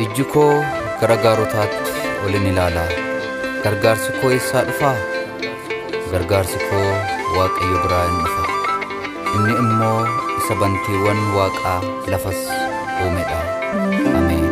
Ijji koo gara gaarotaatti olin ilaala. Gargaarsi koo eessaa dhufaa? Gargaarsi koo Waaqayyo biraa in dhufa. Inni immoo isa bantiiwwan Waaqaa lafas uumedha. Ameen.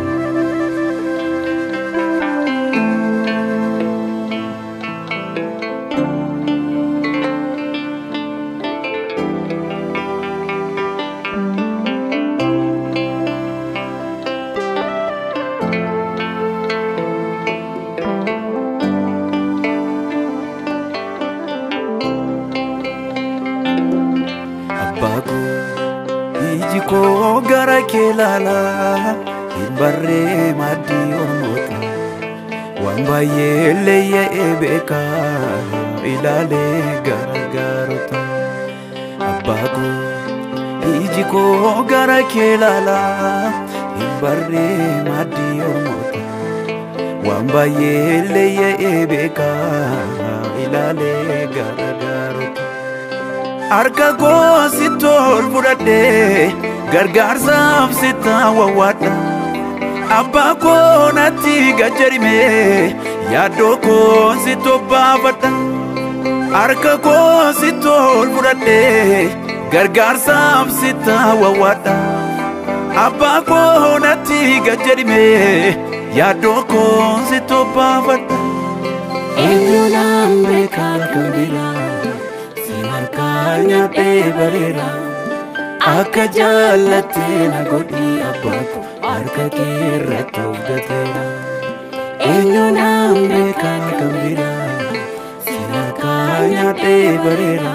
Abbaa koo, iji koo gara kee ilaala, hin barree maaddii ormoota. Waan baay'ee leeyya'ee beeka, ilaalee gara gaarota. Abbaa koo, iji koo gara kee ilaala, hin barree maaddii ormoota. Waan baay'ee leeyya'ee beeka, ilaalee gara gaarota. Harka koo sitti ol fudhadhee gargaarsaaf sitti wawwaadha. Abbaa koo natti gajjarime, yaaddoo koo sitti obbaafadha. Harka koo sitti ol fudhadhee gargaarsaaf sitti wawwaadha. Abbaa koo natti gajjarime, yaaddoo koo sitti obbaafadha. Eenyuudhaan beekaan kan biraa si harkaa nyaadhee bareera. Akka jaallattee na godhi abbaa koo, harka kee irratti of gateera. Eenyuudhaan beekaan kan biraa si harkaa nyaadhee bareera.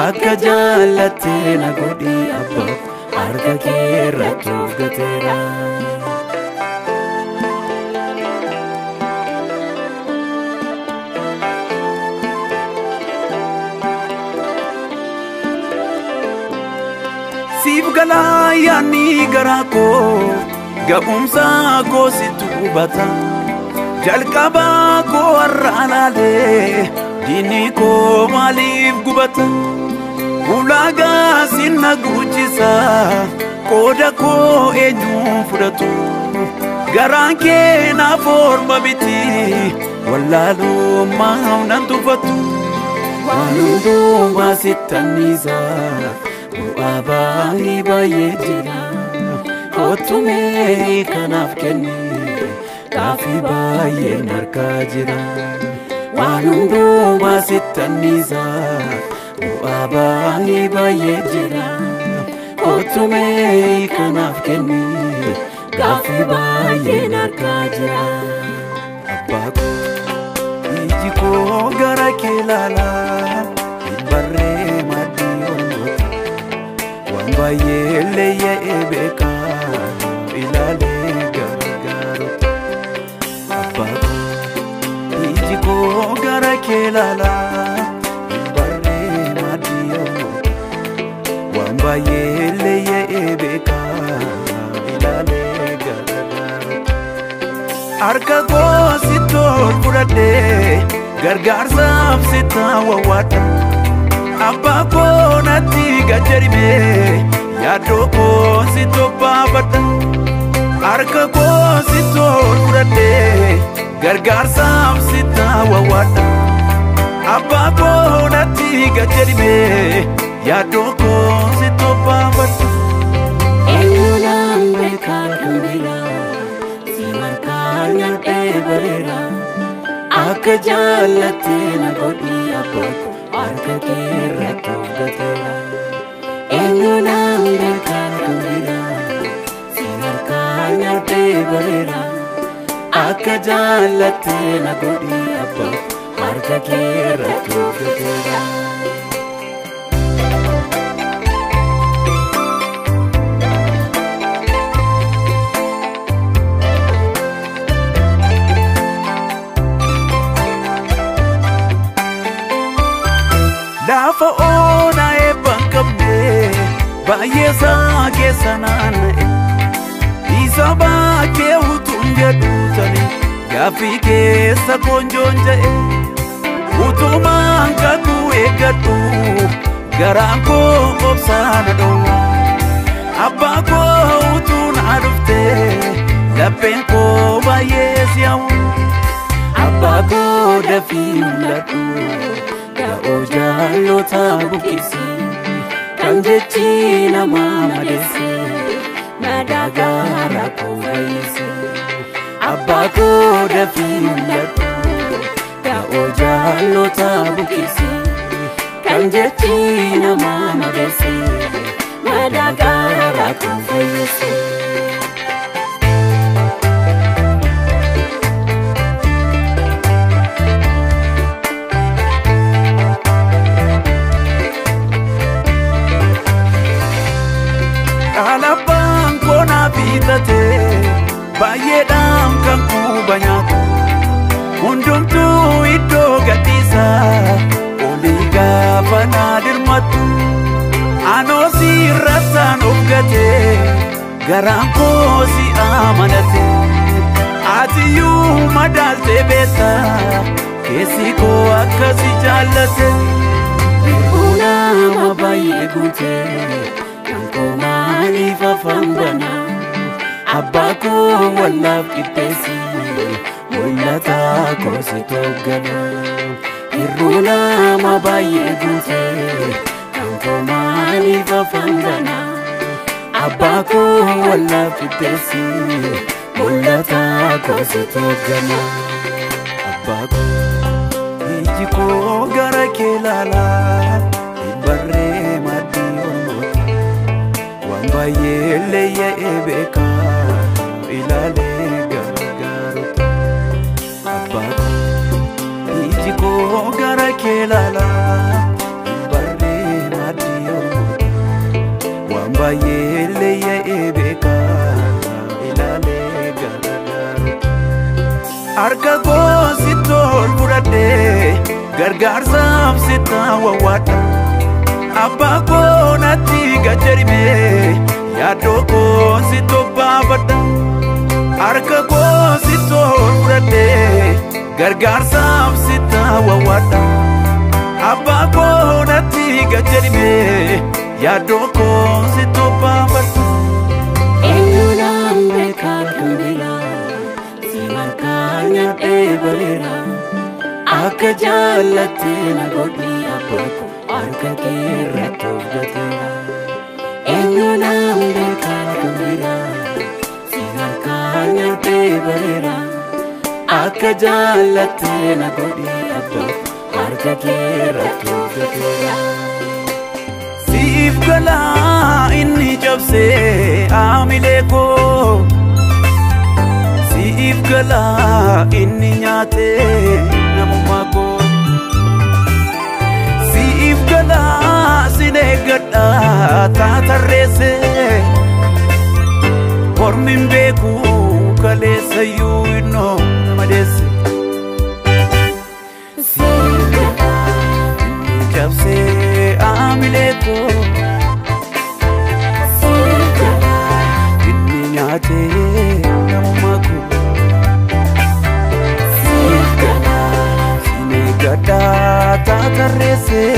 Akka jaallattee na godhi abbaa koo, harka kee irratti of gateera. Siif galaa yaadni garaa koo, ga'umsa koo sitti hubata. Jalqabaa koo har'a laalee, diinni koo maaliif gubata? Ulaagaa sinna guuchisa, qooda koo eenyu fudhatu? Garaan kee naaf orma miti, wallaalummaa nan tuffatu. Waan hundumaa sitti anniisa, bu'aa baay'ee baay'ee jira. Kottu mee kanaaf kenni, gaaffii baay'een harkaa jira. Waan hundumaa sitti anniisa, bu'aa baay'ee baay'ee jira. Kottu mee kanaaf kenni, gaaffii baay'een harkaa jira. Abbaa koo, iji koo gara kee ilaala, hin barree maaddii ormoota. Waan baay'ee leeyya'ee beeka, ilaalee gara gaarota. Abbaa koo, iji koo gara kee ilaala, hin barree maaddii ormoota. Waan baay'ee leeyya'ee beeka, ilaalee gara gaarota. Harka koo sitti ol fudhadhee gargaarsaaf sitti wawwaadha. Abbaa koo natti gajjarime, yaaddoo koo sitti obbaafadha. Harka koo sitti ol fudhadhee gargaarsaaf sitti wawwaadha. Abbaa koo natti gajjarime, yaaddoo koo sitti obbaafadha. Eenyuudhaan beekaan kan biraa si harkaa nyaadhee bareera. Akka jaallattee na godhi abbaa koo, harka kee irratti of gateera. Eenyuudhaan beekaan kan biraa si harkaa nyaadhee bareera. Akka jaallattee na godhi abbaa koo, harka kee irratti of gateera. Lafa onaa eebba hin qabne, baay'ee isaa keessa naanna'e. Isa baakee utuun jedhu tani, gaaffii keessa koonjoon ja'e. Utumaan kakuu eeggadhu, garaan koo obsaa na dhowwa. Abbaa koo utuu na dhuftee, Lapheen koo baay'ee si hawwa. Abbaa koo dafii mul'adhu, da'oo jaallotaa buqqisi, kan jechi namaa madeesse, madaa garaa koo fayyisi. Abbaa koo dafii mul'adhu, da'oo jaallotaa buqqisi, kan jechi namaa madeesse, madaa garaa koo fayyisi. Alabbaan koo naa bitate, baay'eedhaan kan quba nyaatu. Hundumtuu iddoo gadhiisa, olii gaafa naa dirmattu. Anoo si irrattaan of gate, garaan koo si amanate. Atiyyuu madaaltee beekta, keessi koo akkasi jaallate. Hir'uu nama baay'ee guutee, kan koo maaliif afaan banaa? Abbaa koo wallaaf qixxeessi, mul'ata koo si tooggana. Hir'uu nama baay'ee guutee, kan koo maaliif afaan banaa? Abbaa koo wallaaf qixxeessi, mul'ata koo si tooggana. Abbaa koo, iji koo gara kee ilaalaa, hin barree maddii ormoota. Waan baay'ee leeyya'ee beekaa, ilaalee gargaarota. Abbaa koo, iji koo gara kee ilaalaa, hin barree maddii ormoota. Waan baay'ee leeyya'ee beekaa, ilaalee gargaarota. Harka koo sitti ol fudhadhee, gargaarsaaf sitti wawwaadha. Abbaa koo natti gad-jedhimee, yaaddoo koo sitti obbaafadha. Harka koo sitti ol fudhadhee, gargaarsaaf sitti wawwaadha. Abbaa koo natti gad-jedhimee, yaaddoo koo sitti obbaafadha. Eenyu naan beekaa kan biraa, si harkaa nyaadhee bareera. Akka jaallattee na godhi abbaa koo, harka kee irratti of gateera. Eenyu naan beekaa kan biraa, si harkaa nyaadhee bareera. Akka jaallattee na godhi abbaa koo, harka kee irratti of gateera. Siif galaa inni cabsee aamilee koo. Siif galaa inni nyaatee namummaa koo. Siif galaa sin eeggadhaa taatarreessee. Mormi hin beeku kaleessayyuu innoo nama deesse. Siif galaa inni cabsee aamilee koo. Siif galaa, Inni nyaatee namummaa koo. Siif galaa, Sin eeggadhaa taatarreessee.